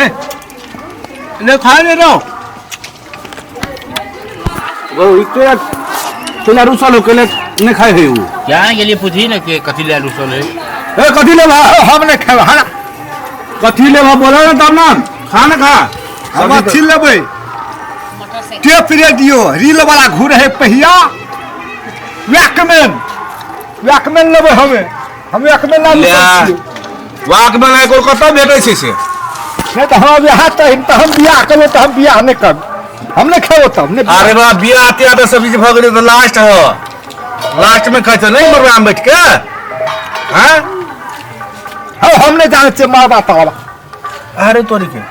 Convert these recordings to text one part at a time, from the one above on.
ए ले खा ले रहो वो इते केला रुसल हो केले नहीं खाए है उ क्या गेलिए पूछी ना के कथी ले रुसल है। ए कथी लेबा? हम नहीं खेब हरा। कथी लेबा बोला ना तब ना खा ना खा। हम अथी लेबै, टेप रेडियो रील वाला घूर है पहिया, वैकमैन वैकमैन लेबै हमे, हम वैकमैन ला ले। वाकमैन आइ कोलकाता भेटै छै से। नहीं तो हम बियाह तऽ हम बियाह करबै तऽ हम बियाह नहीं करब, हम नहीं खेबो तब नहीं। अरे बा बियाह तियाह तऽ सब चीज भऽ गेलै तऽ लास्ट ह, लास्ट में खाइ छै नहीं मरबा में बैठ के। हाँ? हाँ, हम नहीं जाने छियै मरबा तरबा। अरे तोरी के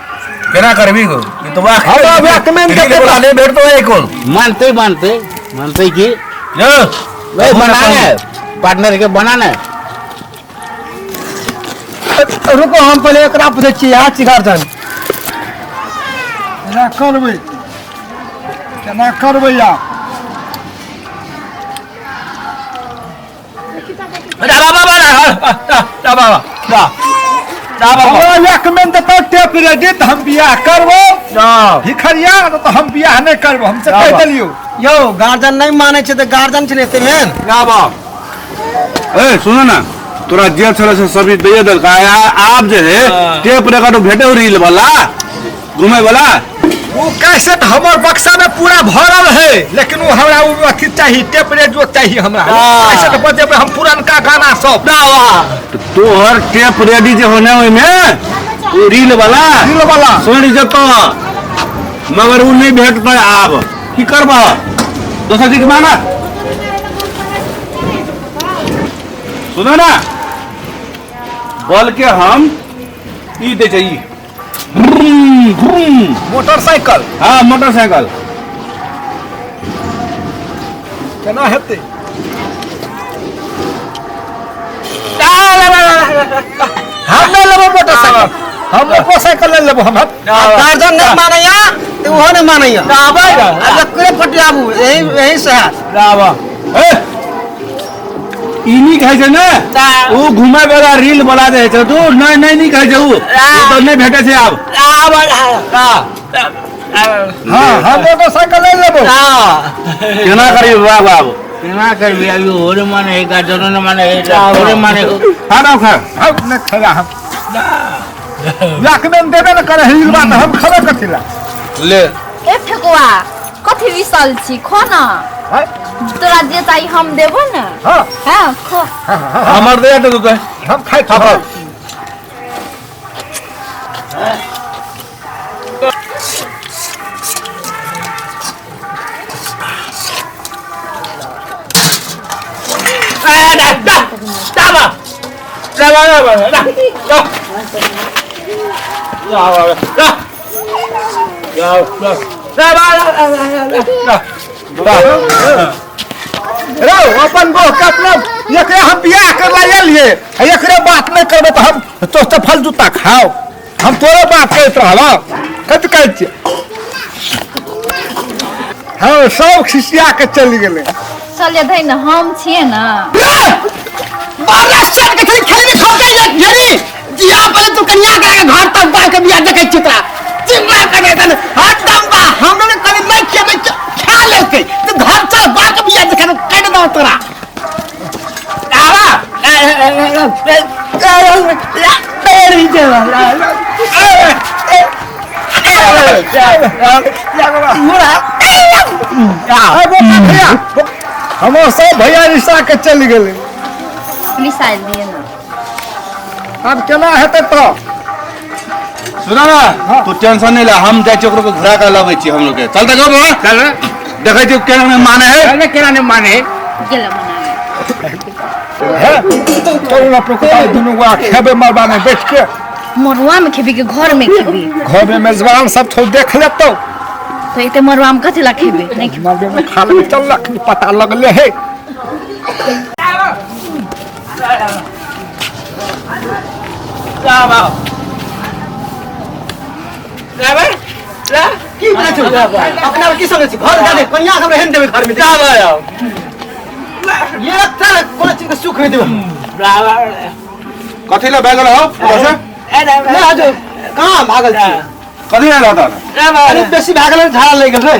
केना करबी गो ई तो वाह हमरा वैकमैन रील देते वाला नहीं भेटतो है कोन। मानते मानते मानते की यो भाई बनाना है पार्टनर के बनाना है। रुको हम पहले एकरा पूछै छियै यहाँ चिगार जान केना करबै, केना करबै आब? हमरा वैकमैन देतौ टेप रेडी तऽ हम बियाह करबो, भिखरिया तऽ हम बियाह नहि करबो, हम से कहि देलियौ। यौ गार्जियन नहीं मानै छै तऽ गार्जियन छै ने एते मेन। ए सुनो ना तोरा जे छलै से सब दैए देलका, आब जे है टेप रिकॉर्ड भेटे रील वाला घूमे वाला वो कैसेट हमर बक्सा में पूरा भरल है, लेकिन वो हमरा वो अथी चाहिए टेप रेडियो चाहिए हमरा, कैसेट बजेबै हम पुरनका गाना सब। तो तोहर टेप रेडी जे होने ओहिमे वो रील वाला रील वाला सुन जतो, मगर वो नहीं भेटतै आब की करबह? दोसर चीज मांगा। सुनो ना बल के हम ई दे छै मोटरसाइकिल। हाँ मोटरसाइकिल। केना हेतै? हम नहीं लेबो मोटरसाइकिल, हम मोटरसाइकिल नहीं लेबो हम। गार्जियन नहीं मानैया तो ओहो नहीं मानैया। अब एकरे फटियाबू यही यही से है। ए ई नहीं खाइ छै ने ओ घुमै वाला रील वाला जे छै तू नहीं नहीं नहीं खाइ छै उ तो नहीं भेटै छै आब। हाँ हम मोटरसाइकिल नहीं लेबो। केना करियो बाबू आब? केना करबी अभी? ओरे माने है गार्जियनो ने माने है ओरे माने। खा ना खा। हम नहीं खेला, हम वैकमैन देबे न करे रील बात हम खेबे कथी ला? ले ए ठेकुआ कथी विसल छी खो ना, तोरा जे चाही हम देबो ना। हाँ हाँ खो। हमर दे दे तू हम खाइ खा। रौ अपन गोह के अपना एकरे हम बियाह करला एलिए, एकरे बात नहीं करबे तऽ हम तो चप्पल जूता खाओ, हम तोरे बात कहैत रहब। कथी कहै छियै? हाँ सब खिसिया के चलि गेलै। चल धै ना हम छियै ना। बारह साल के थोड़ी खेलबी खोके ये घेरी जिया पहले तू कन्या के घर तक बार के बियाह देखै छियै तोरा चिल्ला के दे तन हाथ दम बा हम ने कभी नहीं खेबै खा लेलकै तू घर चल बार के बियाह देखै काट दो तोरा। आवा हमर सब भैया रिसा के चलि गेलै। मिसाइल दिए ना। आब केना हेतै तो? सुना ना तू टेंशन नहीं ले, हम जाइ छियै ओकरो के घुरा के लबै छियै हम लोग के। चल देखो बाबा चल देखै छियै केना नहीं माने है। चल केना नहीं माने है। गेल मनावे। हे चलू ना प्रकोता दुनू गोरा खेबै मरबा में बैठ के। मरुआ में खेबी के घर में खेबी? घर में मेजबान सब थोड़ा देख लेतौ। तो एते मरुआ में कथी ला खेबे? नहीं खेबे। मरबे में खा लेबै चल लखनी पता लगले है। की बना छौ अपना की समझै छी? घर जा दे कन्या हम रहन देबै घर में। ये चल कोनो चीज के सुख नहीं देबै। कथी ला बैगल हो? ले आ जाओ। कहाँ भागल छी? कथी आयल होता? अरे बेसी भागल झाड़ा लागि गेल रे।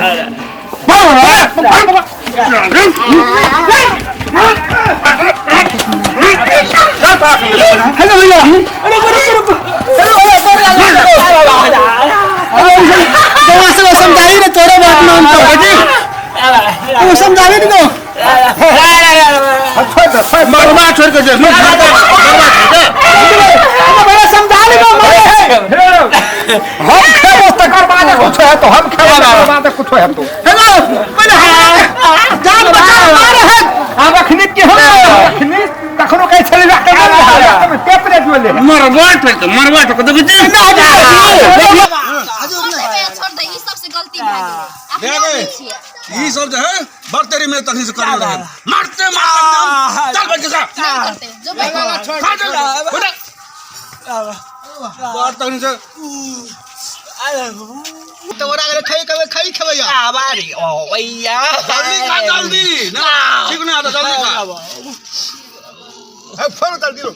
हेलो भैया, अरे रुको रुको, हेलो भैया, समझाई रे तोरे बात में हम तो वो समझावे नहीं तो मरवा छोड़ के जे भैया समझा ले मारे है। हम खेबो तकर बाद कुछ है तो हम खेबो तकर बाद कुछ है तो। हेलो पहले जान बचा मारे है। आब अखनी के हम अखनी तखनो कहै छलै राखै पेपर जोले मरवा छोड़ के, मरवा छोड़ के देखै छी। छोड़ दे, ई सबसे गलती भए गेलै, अपने दे। छियै। ई सब जे है बड़ तेरी में तखनी से करने रहे, मारते मारते चल बैठ के खा। नहीं करते जो बैठ। खा चल बेटा, बड़ तखनी से तोरा अगर खाई कबे खाई खेबै आबारी ओ भैया, जल्दी खा जल्दी ना, ठीक नहीं आता, जल्दी खा। फोन कर दियो।